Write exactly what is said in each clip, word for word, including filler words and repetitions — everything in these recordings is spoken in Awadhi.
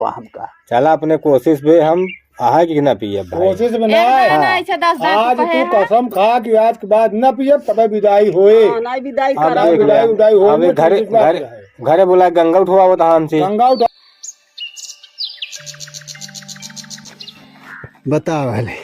हमका। चला अपने कोशिश पे हम अहा कि ना पियब भाई। कोशिश में ना। एक दाना हाँ। ऐसे दस दाना आज तू पहेला। कसम खा कि आज के बाद ना पियब, तबे विदाई होए। हाँ, ना विदाई अब करा। विदाई, विदाई होए, अब मैं घरे, कोशिश बात घरे, है। घरे बोला गंगा उठवावत हमसे। गंगा उठा। बताओ हले,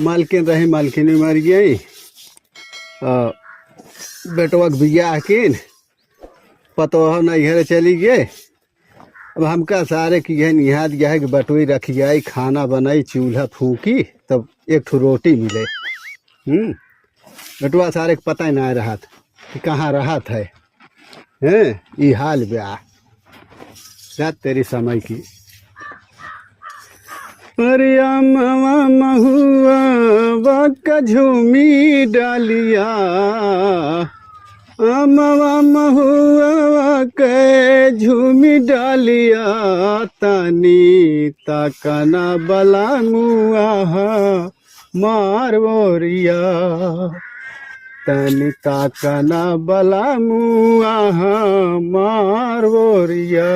मालकिन रही, मालकिन भी मर गई। आ, बेटवा के बियाह किन, पतोह नैहर चली गए। अब हमका सारे की यह निहाद गया है कि बटोई रखी जाई, खाना बनाई, चूल्हा फूकी, तब एक ठो रोटी मिले। हम्म, बेटवा सारे के पता ही ना रहत कि कहाँ रहत है। हैं, ई हाल बा। जा तेरी समय की। अरे अमवा महुआ क झूमी डालिया, अमवा महुआ के झूमी डालिया, तनी तकना बला मुआ मार ओरिया, तनी ताकना बला मुआ मार ओरिया।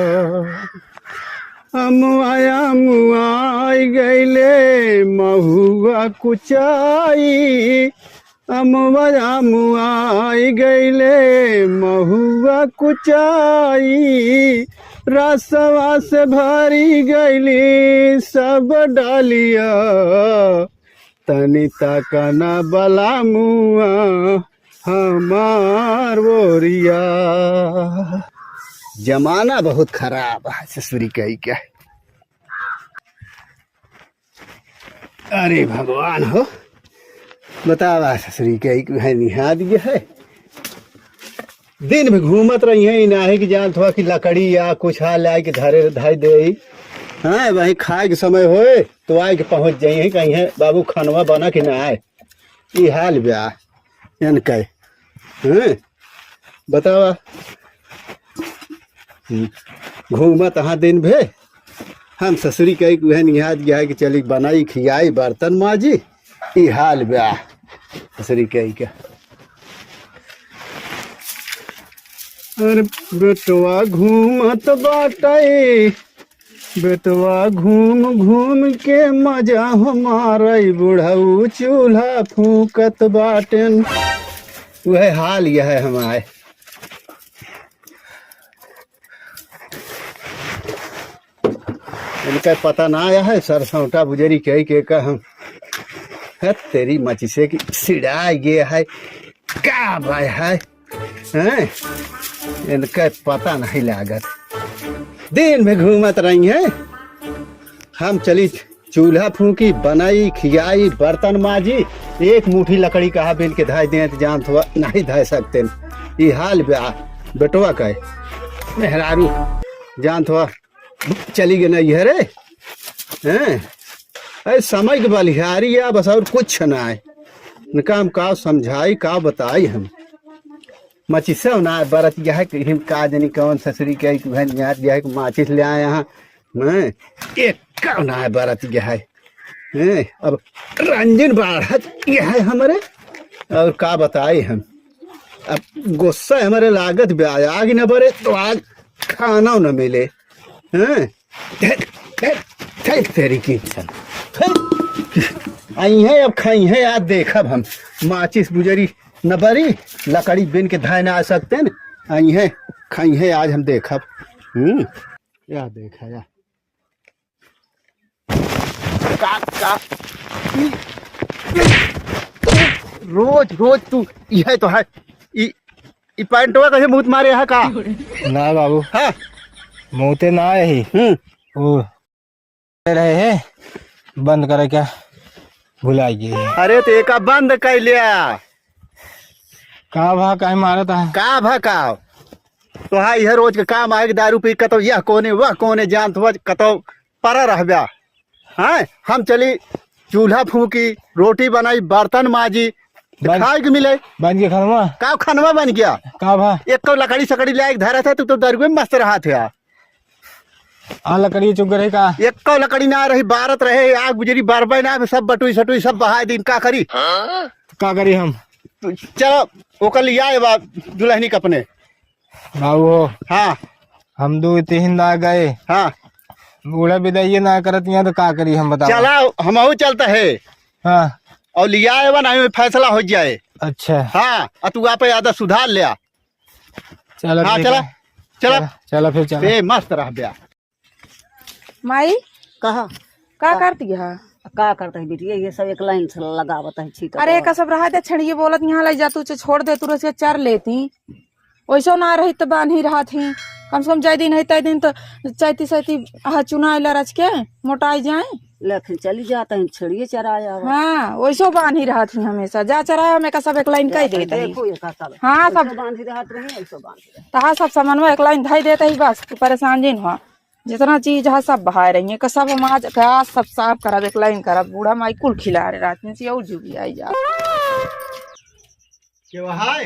अमुआ, अमुआई गईले महुआ कुचाई, अमुआ, अमुआई गईले महुआ कुचाई, रसवा से भरी गईली सब डालिया। तनी ताकना बला मुआ हमार ओरिया। जमाना बहुत खराब है ससुरी कही के। अरे भगवान हो, बतावा ससुरी कही के है निहाद ये है। दिन भी घूमत रही है, ई नाहीं कि जानत हुआ कि लकड़ी या कुछ हाल आए कि धरे धाई दे। हाँ, वही खाए के समय होए तो आए के पहुँच जाइए, कहीं है बाबू खानवा बना कि ना आए। ई हाल बा इनके। हैं? बतावा। हम्म। घूमत हाँ दिन भे। हम ससुरी कही के उहे निहाद गया है कि चली बनाई, खियाई, बर्तन माजी। ई हाल बा ससुरी कही के। अरे बेटवा घूमत बाटे, बेटवा घूम घूम के मजा हमारा, ई बुढ़ऊ चूल्हा फूकत बाटेन। उहे हाल यह है हमारे। इनका पता ना आया है, सरसौटा बुजरी कही के का हम। है तेरी मचिसे की सिड़ाई गे है, का भाई है? हैं? इनका पता नहीं लागत। दिन में घूमत रही हैं। हम चली चूल्हा फूकी, बनाई, खियाई, बर्तन माजी, एक मुट्ठी लकड़ी कहा बिन के धाय दें, तो जानत हुआ नहीं धाय सकते। ई हाल बा बेटवा का है। मेहरारू जानत हुआ चली गए नैहरे। हैं? अरे समय के बलिहारी या बस और कुछ ना है। इनका हम का समझाई, का बताई हम। मचिस ना बरत गया है कि हम का जानी कौन ससुरी के कि बहन यहाँ गया है कि माचिस ले आए यहाँ। मैं एक का ना बरत गया है। हैं? अब रंजन बाढ़त यह है हमरे। और का बताई हम। अब गुस्सा हमरे लागत बा, आग न बरे तो आज खाना न मिले। हैं? थे, थे, थे तेरी की सन। थे। आई है, अब खाई है, आज देखब हम। माचिस बुजरी न बरी, लकड़ी बिन के धाय ना आ सकते न। आई है, खाई है, आज हम देखब। हम्म। या देखा या। का, का? ई, रोज, रोज तू इहे तो है। ई, ई पैंटवा कहीं मूत मारे है का? ना बाबू। हाँ। मूते ना है ही। हम्म। वो रहे है, बंद करे क्या भुलाई गए है। अरे तो एका बंद कर लिया। का भा काहे मारत है? का भा का? तोहा यह रोज के काम आए कि दारू पी कतौ यह कोने, वह कोने जानत हुआ कतौ परा रहब्या। हैं? हम चली चूल्हा फूकी, रोटी बनाई, बर्तन माजी, बन-, खाए के मिले। बन के खनवा? का खनवा बन गया? का भा? एक तो लकड़ी सकड़ी ले आए के धरा था, तू तो दरुए में मस्त रहा था। आ लकड़ी चुग रहे का? एक तो लकड़ी ना रही, बारत रहे, आग बुझरी बारबे ना, सब बटुई सटुई सब बहाए दिन, का करी? का करी हम? चलो, ओकर लिया ए बा दुल्हनी के अपने। बाबू हो। हाँ। हम दो तीन दा गए। हाँ। बूढ़ा बिदाइये ना करत यहाँ तो का करी हम, बताओ। चला, हमहू चलता है। हाँ। और लिया आए बा, नहीं फैसला हो जाए। अच्छा। हाँ, और तू आप आदत सुधार ले आ। चलो हाँ, ठीक चला, है। चला। चला, चला फिर चला। ए, मस्त रह ब्या। माई, कहा? का का? करती है? का करता है बिटिया, ये सब एक लाइन से लगावत है, छींटत अरे, है। का सब रहा दे, छेड़िए बोलत यहाँ ले जा, तू च-, छोड़ दे, तू रसिया चर लेती। वैसो ना रही तो बांधी रहत ही। कम से कम जय दिन है, तय दिन तो चैती सैती आहा चुना आइला रच के मोटाई जाए। लेकिन चली जाता है, छेड़िए चराया हुआ। हाँ, वैसो बांधी रहत ही हमेशा। जा चराया, हमें का सब एक लाइन कह देत ही। देखो, ये का सब। हाँ, सब। ऐसो बांधी रहत रही, ऐसो बांधी रहत। तहा सब सामान में एक लाइन धई देत ही, बस, तू परेशान जिन हो। जितना चीज है, सब बहाए रही है, का सब हम आज, का आज सब साफ करब, एक लाइन करब। बूढ़ा माई कुल खिला रहे रात में से, और जुगी आई जा। के वहाय?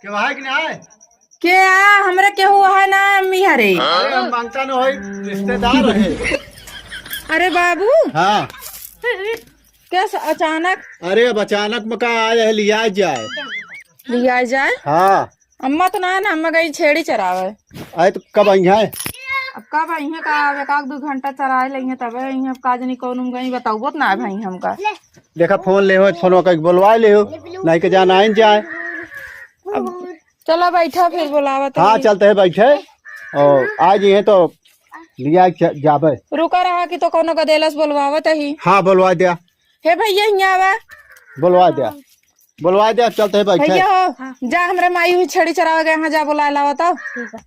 के वहाय कि नाय? के आ, हमरा केहू है ना, अम्मी हरे। अरे, हम मांगता न होई, रिश्तेदार है। अरे बाबू। हाँ। कैसे अचानक? अरे, अब अचानक में का आए है, लिया जाए। लिया जाए? हाँ। अम्मा तो ना है ना, अम्मा गई छेड़ी चरावे। आए तो कब आई हैं? अब कब आई हैं, का अब एक आध दो घंटा चराए लई हैं, तबे आई हैं। अब का जानी कौन गई, बताउबो तो ना है भाई हमका। देखा, फोन ले हो, फोन का बोलवा ले हो, नहीं के जाना आइन जाए। अब चला बैठा, फिर बोलावा तो हाँ, नहीं। चलते हैं बैठे और आ जाइए तो लिया च-, जाबे। रुका रहा कि तो कोनो गदेलस बोलवावत ही। हाँ, बोलवा दिया। हे भैया, हियाँ आवा। बोलवा दिया, बोलवा दिया, चलते हैं बैठे। भैया हो, हाँ। जा हमरा माई हुई छेड़ी चरावे गए, हाँ, जा बोला लावा तो। ठीक है।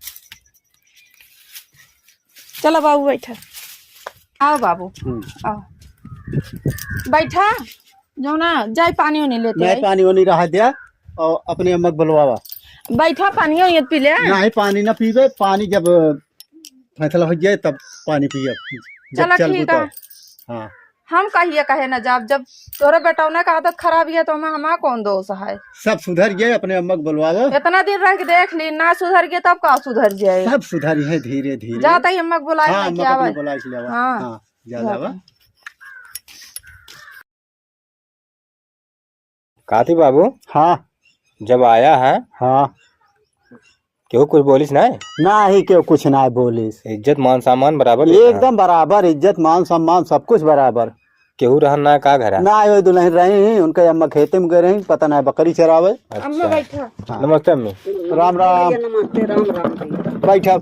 चलो बाबू, बैठा। आओ बाबू, हम्म। आओ। बैठा, जो ना, जाए पानी उनी लेते नहीं, आई। पानी उनी रहा दिया और अपने अम्मा के बुलवावा। बैठा, पानी उनी पी ले। नहीं, पानी ना पीबे, पानी जब फैसला हो जाए तब पानी पिए, जब चला चलबू ठीक है। तब। हाँ। हम कहिए कहे ना जाब, जब तोरे बेटौना का आदत खराब है तो हमें, हमार कौन दोष है? सब सुधर गए, अपने अम्मा के बुलवावा। इतना दिन रह के देख ली, ना सुधर गए तब का सुधर जाए? सब सुधर है धीरे धीरे। जाता ही अम्मा के बुलाए हाँ, लेके अम्मा के आवे। अपने बुलाए के ले आवा। हाँ। हाँ, जा जाता जावा। ही। काती बाबू? हाँ। जब आया है? हाँ। केहू कुछ बोलिस नाय? नाही, केहू कुछ नाय बोलिस। इज्जत मान सम्मान बराबर है? एकदम बराबर, इज्जत मान सम्मान सब कुछ बराबर। केहू रहन ना का घरा? ना, वो दुल्हन रही, उनके अम्मा खेते में गए रही, पता ना बकरी चरावे। अच्छा। अम्मा बैठा। हाँ। नमस्ते अम्मी। राम राम। भैया नमस्ते, राम राम भैया। बैठा।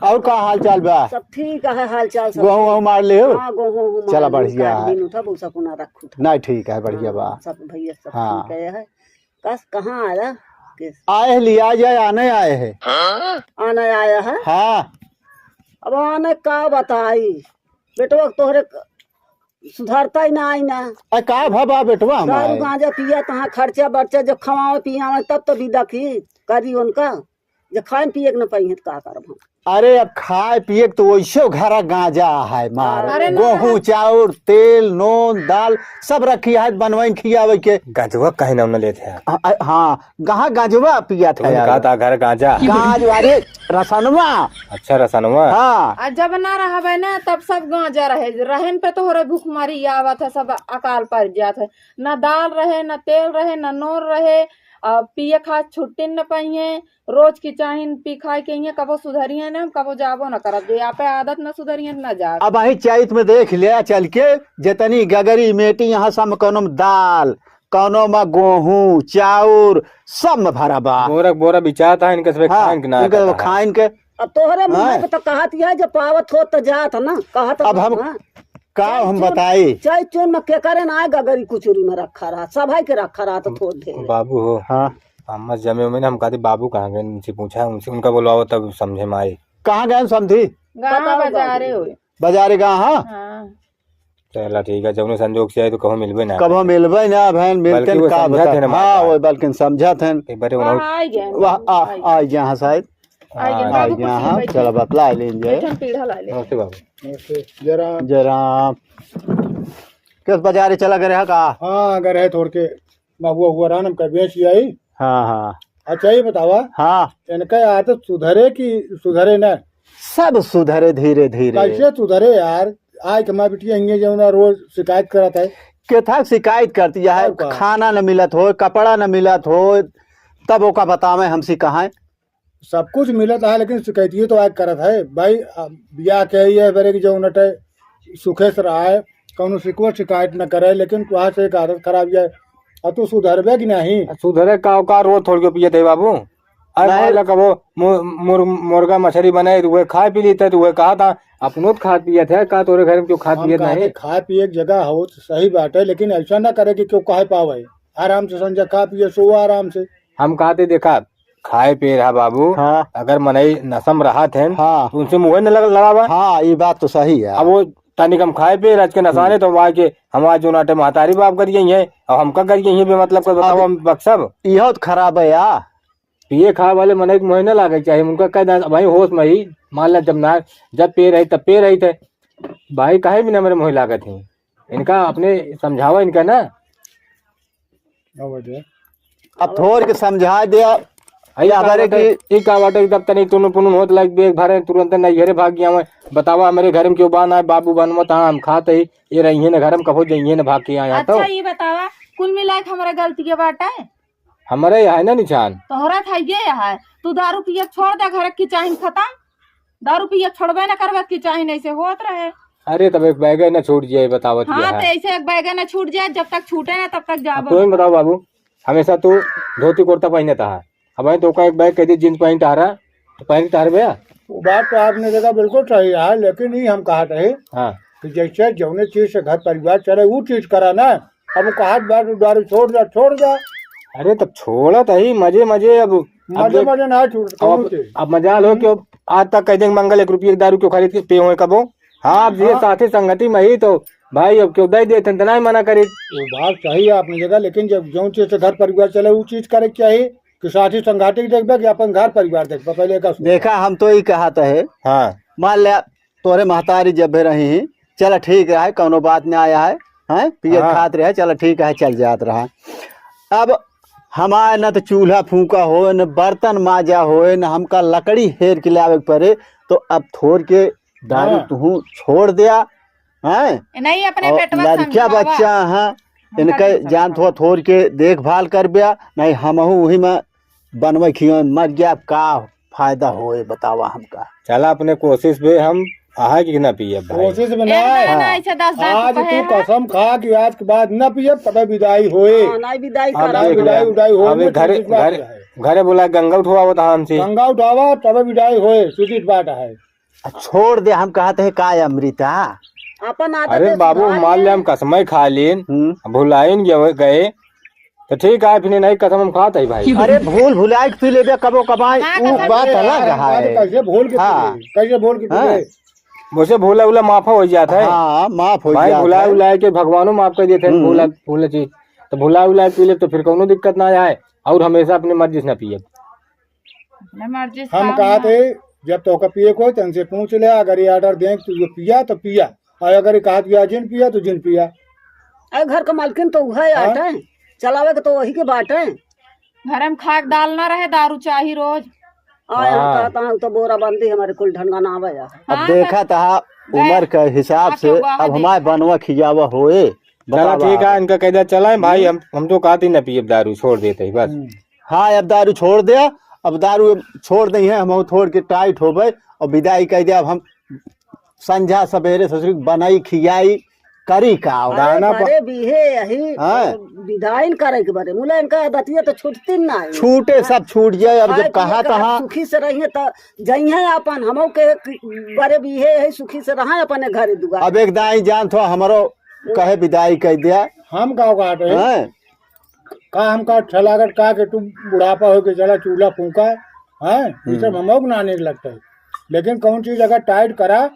और का हाल चाल बा? सब ठीक है, हाल चाल सब गोहूँ ठीक। वहूँ मार ले हो? हाँ, गोहूँ वहूँ मार चला, ले, बढ़िया काट है। दिन उठा, भूसा कोना रख उठा। नहीं, ठीक है, बढ़िया हाँ, बा। सब भैया सब हाँ। ठीक है, है। कस, कहाँ आया? किस? आए है, लिया जाए, आने आए है। आने आया है? हाँ। अब आने का बताई, बेटवा तोहरे क-, सुधरता ही ना आई ना। अरे का भा बा बेटवा दारू हमारे? गांजा पिया, तहाँ खर्चा बर्चा, जब खवावे पियावे तब तो विदा की करी उनका। जे खाए पिए के न पाई है तो का करब हम? अरे अब खाए पिए के तो वैसे घरा गांजा है मार। अरे ना। गोहूँ, चाउर, तेल, नून, दाल सब रखी है बनवाइन खियावे के। गजवा कहीं ना लेते हैं। हाँ, हाँ, कहाँ गजवा पिया था उन्होंने यार? कहा था घर गांजा। गांज, अरे रसनवा। अच्छा, रसनवा। हाँ। आ जब ना रहबे ना तब सब गांजा रहे, रहन पे तोहरे भूखमरी आवत है, सब अकाल पड़ जात है। ना दाल रहे, ना तेल रहे, ना नून रहे, आ पिए खा छुट्टी न पाइए। रोज की चाहिन पी खाए के इहे कबो सुधरिए ना, हम कबो जाबो ना करब। जे आपे आदत ना सुधरिए ना जाब। अब अही चैत में देख लिया चल के, जितनी गगरी मेटी यहाँ सब में कौनो में दाल, कौनो में गोहूँ, चाउर, सब में भरा बा। बोरा के बोरा बिचात है, इनके सब हाँ, खाइन के ना इनके आता है। खाइन के। अब तोहरे मुँह हाँ। पे तो कहत है, जब पावत हो तो जात ना, कहत अब हम हाँ। का हम बताई? चाहे चुन में के करे ना गगरी कुचुरी में रखा रहा, सभाई के रखा रहा तो थोड़ ढेर। बाबू हो। हाँ। अम्मा जमे उमे ना, हम कहते बाबू कहाँ गए, उनसे पूछा, उनसे, उनका बुलवाओ तब समझे में आई। कहाँ गए समधी? गाँव बताओ बाजारे बाबू। हो। बाजारे गए, हाँ? हाँ। चला ठीक है, जौने संजोग से आए तो कहो मिलबे ना। कबो मिलबे ना, बहन, मिलते बल्कि न वो का समझत बता। है ना हाँ, बात। वो बल्कि समझत हैं। एक बार उन्होंने हाँ, आ गया। वाह, आ, आ गया। आ गया, हाँ, शायद। आ गया। आ बाबू, गया, कुर्सी हाँ, बैठो। चला बतला लेंगे। बैठो, पीढ़ा ला ले। नमस्ते बाबू। नमस्ते। जय राम। जय राम। किस बाजारे चला गए रहा का? हाँ, गए रहे थोड़ के। महुआ हुआ रहन, हमका बेच आई। हाँ, हाँ। अच्छा, ये बतावा, हाँ। इनका आदत सुधरे कि सुधरे ना? सब सुधरे धीरे धीरे। कैसे सुधरे यार? आज के माँ बिटिया हिंगे जौना रोज शिकायत करत है। केथा शिकायत करती है, और का? खाना न मिलत हो, कपड़ा न मिलत हो, तब ओका बतावे हमसे कहाँ? सब कुछ मिलत है, लेकिन शिकायतिये तो आज करत है भाई। अब बियाह के ये बरे की जो नटे सुखे से रहा है, कौनो शिकवा शिकायत न करे, लेकिन तुहार से एक आदत खराब है। अब तू सुधरबे कि नहीं? सुधरे का, का रोज थोड़ के पियत है बाबू? अरे नहीं। मान ला कबो मु-, मुर-, मुर्गा मछली बने तो उहे खाए पी लेते, तो उहे कहा था, अपनो तो खात पियत है, का तोरे घर में क्यों खात हम पियत कहा नहीं? थे, खाए पिए की जगह हो तो सही बात है, लेकिन ऐसा ना करे कि क्यों कहे पावे। आराम से संझा खा पिए, सो आराम से। हम कहा थे, देखा, खाए पिए रहा बाबू, हाँ। अगर मनई नशम रहा थे, हाँ। तो उनसे मुँहे न लग-, लड़ावा। हाँ, ये बात तो सही है। अब वो तनिक हम खाए पिए रह के नशा हम्म। ने, तो हम आज के, हम आज जो नाटे महतारी बाप कर गई है, अब हमका कर गई है बेमतलब का, बताओ, अब हम बक्सब। यह तो खराब है यार। पिए खाए वाले मनई के मोहे न लागे चाही, उनका कह दे, भाई होश में ही, मान ला जब ना, जब पे रही तब पे रही थे, भाई काहे बिना मेरे मोहे लागत है, इनका अपने समझावा इनका ना। अब थोड़ के समझा दे, आई या का हमारे बाटे, की ई का बाटे, तब तनी तुनु पुनुन होत लाग बेग भरे, तुरंत नैहरे भाग गया मैं। बतावा, हमरे घर में क्यों बा ना, बाबू बनवा तहाँ हम खात ही, ये रहिए ना घर में, कभो जइए ना भाग के आया तो। अच्छा, ये बतावा, कुल मिला के हमारा गलती के बाटे? हमरे यहाँ है ना निशान। तोहरा था ये यहाँ है। तू दारू पिए छोड़ दे, घर की चाहिन खत्म। दारू पिए छोड़बे ना करबे की चाहिन ऐसे होत रहे। अरे तब एक बैगे ना छूट जाए, बतावत हाँ, ये है। तो ऐसे एक बैगे ना छूट जाए, जब तक छूटे ना तब तक अब जाबो। तू ही बताओ बाबू, हमेशा तू धोती कुर्ता पहने था, अब तो का एक बैग कह दे जींस पहन टहरा, तो पहन टहर बे। वो बात तो आपने देखा बिल्कुल सही है, लेकिन ये हम कहा रहे हाँ। कि जैसे जौने चीज से घर परिवार चले, वो चीज करा ना। अब वो कहा बात दारू छोड़ जा, छोड़ जा। अरे तब छोड़ा तो ही मजे मजे। अब, अब मजे देख, मजे ना छोड़, अब, कौन से? अब मजाल हो कि अब आज तक कह देंगे मंगल एक रुपये की दारू क्यों खरीद के पे हुए कबो? हाँ, अब ये हाँ। साथी संगति में ही तो भाई अब क्यों दे देते हैं, तो नहीं मना करी। वो बात सही है आपने जगह, लेकिन जब जौन चीज से घर परिवार चले, वो चीज करे के चाहिए कि साथी संगति देखबे कि अपन घर परिवार देखबे, पहले का सोच। देखा, हम तो ही कहा तो है। हाँ। मान ले, तोरे महतारी जब भी रही, चल ठीक रहे, कौनो बात ना आया है, हैं? पियत हाँ। खात रहे, चल ठीक है, चल जात रहा। अब हमारे न तो चूल्हा फूंका होए, न बर्तन माजा होए, न हमका लकड़ी हेर के लावे के पड़े, तो अब थोड़ के दारू हाँ। तुहूँ छोड़ दिया, हैं? नहीं, अपने और पेटवा लड़किया समझावा। बच्चा हैं, हमका इनके नहीं जान समझावा। थोड़, थोड़ के देखभाल कर बिया, नहीं हमहू वही में बनवे खियो मर गया, अब का फायदा होए, बतावा हमका। चला, अपने कोशिश पे हम आहा कि ना पिए भाई। कोशिश में एक ना बार है। ना, ऐसे दस दांत आज कहे तू हैं। कसम खा कि आज के बाद ना पिए, तबे विदाई होए। हाँ, ना विदाई अब करा। ना देख ले, विदाई, विदाई होए, अब ये घरे, कोशिश बात घरे, है। घरे बोला, गंगा उठवावत हमसे। गंगा उठावा, तबे विदाई होए, सीधी बात है। आ, छोड़ दे, हम कहत है का अमृता? अपन आदत अरे से बाबू, सुधार मान ले ले। हम कसमय खा लेन, हम्म। भुलाइन गए, गए, तो ठीक है, फिर नहीं कसम हम खात है भाई। अरे भूल भुलाए के पी लेबे कबो कबाई, हाँ, ऊ कसम बात से अलग यार, हम है। कहते कैसे भूल के हाँ। पी ले? कैसे भूल के पी हाँ। ले? वैसे भूला उला माफ हो जात है। हाँ, माफ हो भाई, जात भुला है। उला के भगवानो माफ कर देते हैं, हम्म। भूला, भूला चीज। तो भुला उला के पी ले तो फिर कौनो दिक्कत ना आए, और हमेशा अपने मर्जी से ना पिए। अपने मर्जी से हम खाओ कहा ना। थे, जब तोहका पिए को, तन से पूछ ले, अगर ये order दें कि ये पिया, तो पिया, और अगर ये कहा कि जिन पिया, तो जिन पिया। अरे, घर का मालकिन तो उहे हाँ? आटे, चलावे के तो वही के बाटे। घर में खाक दाल ना रहे, दारू चाही रोज। आए हम हाँ। कहता हूँ तो बोरा बंदी हमारे कुल ढंगा ना आवे है। अब हाँ, देखा तो तहा गए। उम्र के हिसाब हाँ, से क्यों बाहर अब हमारे देखा? बनवा खियावा होए, चला बतावा ठीक है, आप। इनका कह दिया, चला भाई, हम्म। हम, हम तो कहते ही ना पिए दारू, छोड़ देते ही बस। हम्म। हाँ, अब दारू छोड़ दे, अब दारू छोड़ दे हैं, हम थोड़ के tight होबे और विदाई कह दे। अब हम संझा सवेरे ससुरी बनाई खियाई करी का? अरे दाना प- बड़े बीहे यही हाँ। विदाई न करे के बरे, मुला इनका आदतिया तो छूटती ना है। छूटे, सब छूट जाए। अब खाए जब पिए कहा के तहाँ सुखी से रहिए तो जइहे अपन, हमो के बरे बीहे यही सुखी से रहा अपने घर दुआर। अब एक दाई जान थो हमरो कहे विदाई कह दिया। हम का कहते हैं? हैं? का हमका अच्छा लागत का कि तू बुढ़ापा हो के चला चूल्हा फूंका, हैं? ये सब हम्म। हमको ना नीक लगता है। लेकिन कौन चीज अगर tight करा,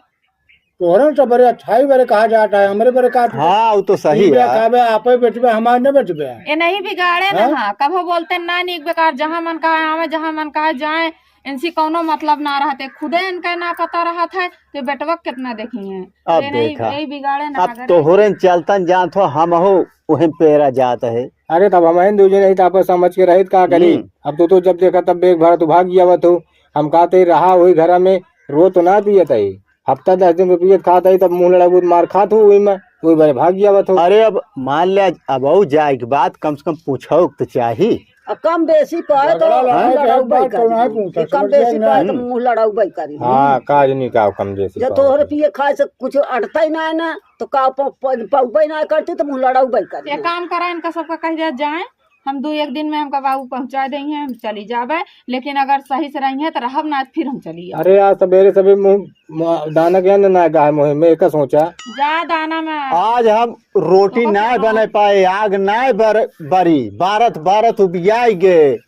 तोहरन से बड़े अच्छा ही बड़े कहा जाता है, हमरे बड़े का हाँ, वो तो सही पीबे, है। खाबे, आपे बेचबे, हमारे न बेचबे। ये नहीं बिगाड़े ना, हाँ? हाँ, कभो बोलते ना नीक बेकार, जहाँ मन कहा आवे, जहाँ मन कहा जाए, इनसे कौनो मतलब ना रहते, खुदे इनका ना पता रहत है, तो बेटवा कितना देखी है। अब ये नहीं, देखा, यही बिगाड़े ना अब अगर तोहरे चलतन जात हो, हम हो, उहे पेरा जात है। अरे, तब हम दो जने ही तो आपस समझ के रहित, का करी? हम्म। अब तो, तो जब देखा तब बेग भरा तू भाग गया हुआ तू। हम कहते ही रहा वही घर में, रो तो ना पियत है, हफ्ता दस दिन रुपये खात है, तब मुंह लड़ा बहुत मार खात हो वही में, वही बड़े भाग गया हुआ तू। अरे, अब मान ले, अब जाए के बाद कम से कम पूछो तो चाही। अब कम बेसी पाए तो झगड़ा लड़ाई के लड़ाऊ एक बार बाई करी। कौन है पूछा, ये कम समझ बेसी में पाए तो नहीं। मुँह लड़ाऊ बाई करी। हाँ, काज नहीं का कम बेसी जब पाए तोहरे तो। पिए खाए से कुछ अटता ही ना है ना, तो का प-, प-, पौबे ना करती तो मुँह लड़ाऊ बाई करी। एक काम करा, इनका सबका कह दिया जाए, हम दो एक दिन में हमका बाबू पहुँचा देंगे, हम चली जाबे, लेकिन अगर सही से रही है तो रहब ना, फिर हम चली आबे। अरे आज सवेरे सवेरे मुँह, मुँह दाना के ना, ना गाय मुँह में, एका सोचा। जा दाना में। आज हम रोटी ओकर ना के बने पाए, आग ना बर-, बरी, बारत बारत उबियाई गे,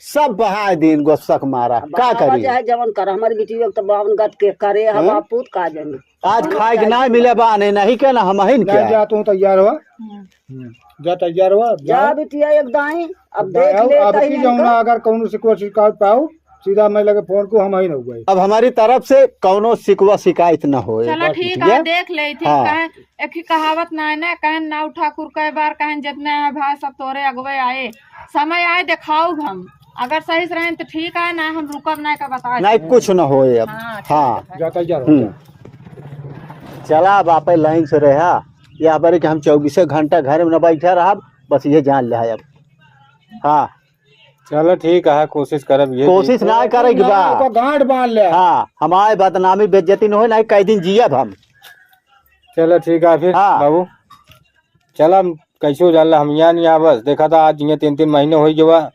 सब बहाए दिन गोसक मारा, अब का बाबा करी? चाहे जवन कर, हमारी बिटिया के तो बावन गत के करे, हम हैं? बापूत का जाने। आज खाए के ना मिले बा, नहीं, नहीं के ना, हम ही नहीं, क्या? जा तू तैयार हुआ। हम्म। हम्म। जा तैयार हुआ, जा जा। बिटिया एक दाई, अब अब देख जाओ, ले अब कहीं की नहीं जाऊँ तो। ना, अगर कौनो शिकवा शिकायत पाऊ, सीधा मैं लगे फोन को, हम ही ना हुए। अब हमारी तरफ से कौनो शिकवा शिकायत ना होए। चला बस ठीक बिटिया। है, देख ले थी, हाँ। कहे एक ही कहावत ना है ना, कहन नाऊ ठाकुर कई बार कहन, "जितने हैं भाई सब तोरे अगवे आए, समय आए देखाउब हम, अगर सही से रहें तो ठीक है, ना हम रुकब ना का बता नहीं, दें।" कुछ न होए अब। हाँ, ठीक हाँ। है। जाता ही जा रहा हूँ। हम्म। चला अब आपे लाइन से रहा, या बारे कि हम चौबीसे घंटा घर में न बैठा रहब, बस ये जान ले अब। हाँ। चलो ठीक है, कोशिश करब ये कोशिश चीज। ना करे के ना, बा। ओकर गांठ बांध ले। हाँ, हमारे बदनामी बेइज्जती न होए, नहीं कई दिन जियब हम। चलो ठीक है फिर हाँ। बाबू, चला हम कैसे हो जाला, हम यहाँ नहीं आ बस। देखा था आज ये तीन तीन महीने हो गया,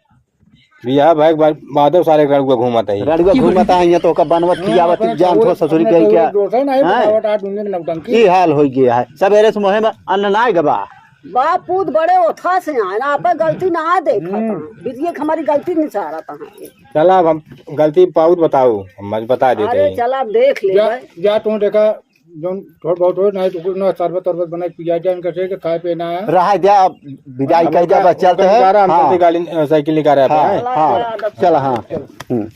बियाह भाई के बाद, बादो सारे रड़ुआ घूमत है। रड़ुआ घूमत है, यहाँ तो ओकर बनवत हाँ, खियावत अपने जान तो थो ससुरी अपने कहीं तो क्या? दोस्त है ना, ये हैं? बतावट आज दुनिया में नौटंकी। ई हाल हो गया है। सवेरे से मुहे में अन्न ना गबा। बाप पूत बड़े ओथा से आए ना, आपे गलती ना देखा था। हम्म। बिटिया के हमारी गलती नहीं चाह रहा था। चला अब हम गलती पाउत बताओ, हम आज बता देते अरे हैं। चला अब देख ले जा, भाई। जा तू देखा, जौन थोड़ बहुत हो, नहीं तो कुछ ना शरबत तरबत बना के पिया जाए, इनका से खाए पे ना है। रहा जा, विदाई अब कर जा, उनका, बस चलते उनका हैं। इशारा हम हाँ। चलते गाड़ी, अ, साइकिल निकाल रहे हाँ, हैं। हाँ, चला, चला, चला, हाँ। चला। हम्म।